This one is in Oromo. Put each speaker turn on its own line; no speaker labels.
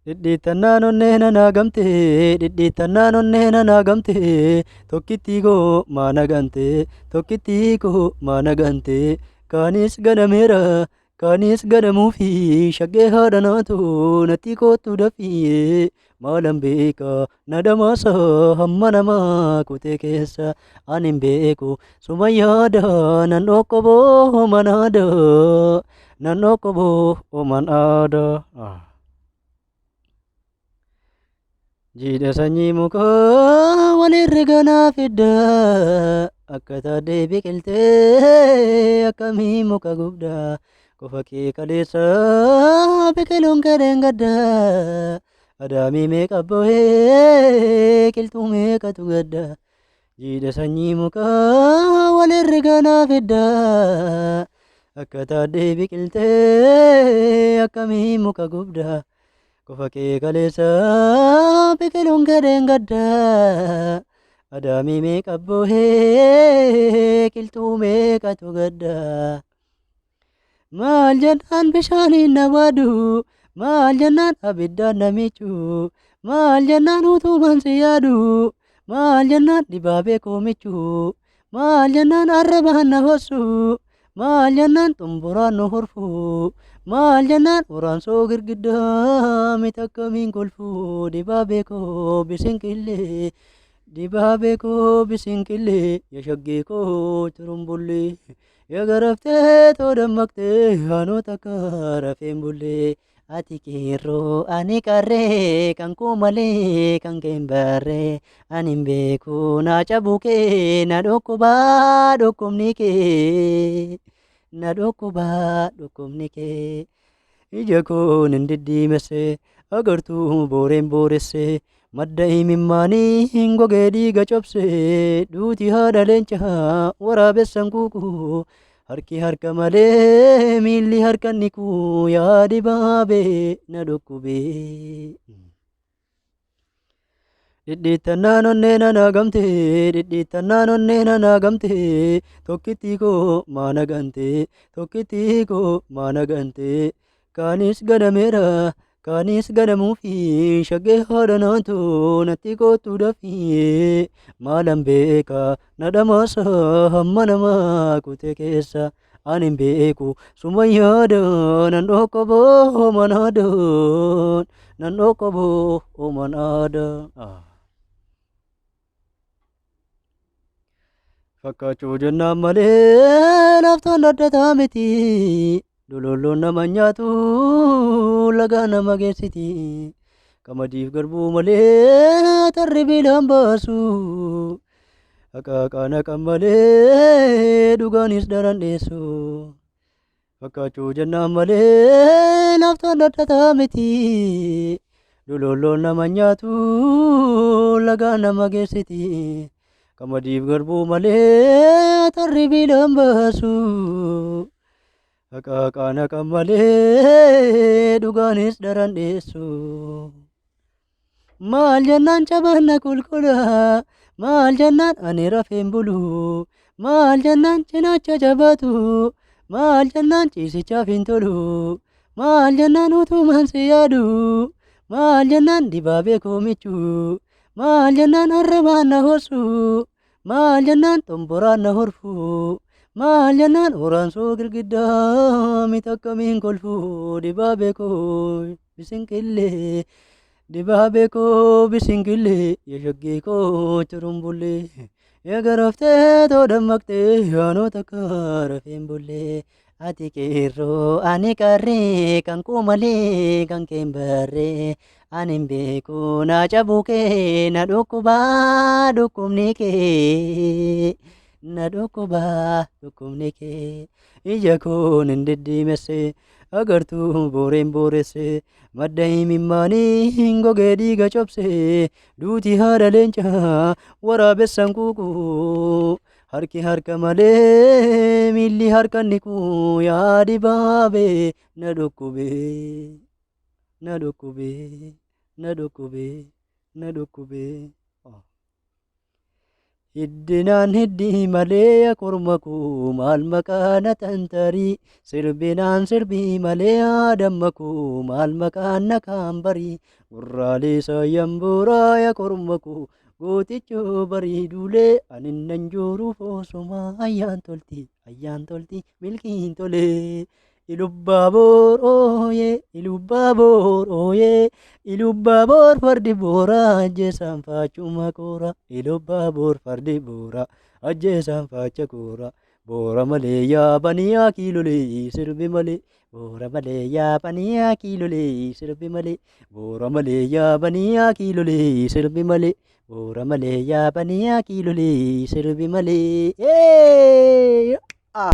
Dhidhiittannaan onnee na gamte, dhidhiittannaan onnee na gamte, tokkittii koo maana gante, tokkittii koo maana gante, kaanis ganameera, kaanis ganamuufi shaggee haadha naatu natti kootu dafii, maalan beeka na dhamaasa hamma namaa kutee keessa ani hin beeku suma yaada nan dhokkoboo manaada nan dhokkoboo manaada. Jiidha sanyii mukaa walirri ganaa fidda akka taaddee biqiltee akkamii muka gubda qofa kee kaleessa biqiluun kedeen gadda adaamii meeqa bo'ee qilxuu meeqatu gadda. Jiidha sanyii mukaa walirri ganaa fidda akka taaddee biqiltee akkamii muka gubda qofa kee kaleessa biqiluun kedeen gadda adaamii meeqa bo'ee qilxuu meeqatu gadda. Maal jennaan bishaaniin na waadu, maal jennaan abiddaan na miicu, maal jennaan utumaan si yaadu, maal jennaan dibaabee koo michu, maal jennaan arrabaan na hossu, maal jennaan xumburaan nu horfu, maal jennaan waraansoo girgiddaa miti akkamiin kolfu, dibaabee koo bisinqillee, dibaabee koo bisinqillee, yashaggee koo turumbullee. Yagaraftee too dammaqtee haanota akka rafeen bullee. Ati qeerroo ani qarree kan koo malee kan kee hin barree ani hin beeku na cabuu kee na dhukkubaa dhukkubni kee na dhukkubaa dhukkubni kee. Ija koon hin diddiimesse agartuu booreen booresse madda imimmaanii hin gogee dhiiga cobse duuti haadha leencaa waraabessan kuuku harki harka malee miilli harka niku yaa dibaabee na dhukkubee. Dhidhiittannaan onnee na gamte, dhidhiittannaan onnee na gamte, tokkittii koo maana gante, tokkittii koo maana gante, kaanis ganameera, kaanis ganamuufi shaggee haadha naatu natti kootu dafii, maalan beeka na dhamaasa hamma namaa kutee keessa ani hin beeku suma yaada nan dhokkoboo manaada nan dhokkoboo manaada. Fakkaachuu jennaan malee laftoon addataa miti. Dololloon nama nyaatu lagaa nama geessiti. Qamadiif garbuu malee tarri biilaan baasu. Haqaaqaan haqan malee dhugaanis daran dheessu. Fakkaachuu jennaan malee laftoon addataa miti. Dololloon nama nyaatu lagaa nama geessiti. Qamadiif garbuu malee tarri biilaan baasu. Haqaaqaan haqan malee dhugaanis daran dheessu. Maal jennaan cabaan na qulqulla, maal jennaan ani rafeen bulu, maal jennaan cinaacha jabaatu, maal jennaan ciisichaaf hin tolu, maal jennaan utumaan si yaadu, maal jennaan dibaabee koo michu, maal jennaan arrabaan na hossu, maal jennaan xomboraan na horfu, maal jennaan waraansoo girgiddaa miti akkamiin kolfu, dibaabee koo bisinqillee. Dibaabee koo bisinqillee yashaggee koo turumbullee yagaraftee too dammaqtee yaanota akka rafeen bullee. Ati qeerroo ani qarree kan koo malee kan kee hin barree ani hin beeku na cabuu kee na dhukkubaa dhukkubni kee na dhukkubaa dhukkubni kee. Ija koon hin diddiimesse agartuu booreen booresse madda imimmaanii hin gogee dhiiga cobse duuti haadha leencaa waraabessan kuuku harki harka malee miilli harka niku yaa dibaabee na dhukkubee na dhukkubee na dhukkubee na dhukkubee. Hiddinaan hiddii malee korma koo maal maqaa na tantarii, sirbinaan sirbii malee damma koo maal maqaan na kaambarii, gurraalee saayyan booraa yaa korma koo gootichoo bareeduulee, ani nan jooru foosuma ayyaan tolti, ayyaan tolti milkiin tolee. Ilubbaaboor ooyee, Ilubbaaboor ooyee, Ilubbaaboor fardi boora ajjeesaan faachuma koora, Ilubbaaboor fardi boora ajjeesaan faacha koora, boora malee yaabanii akiilolee sirbi malee, boora malee yaabanii akiilolee sirbi malee, boora malee yaabanii akiilolee sirbi malee, boora malee yaabanii akiilolee sirbi malee. Ah.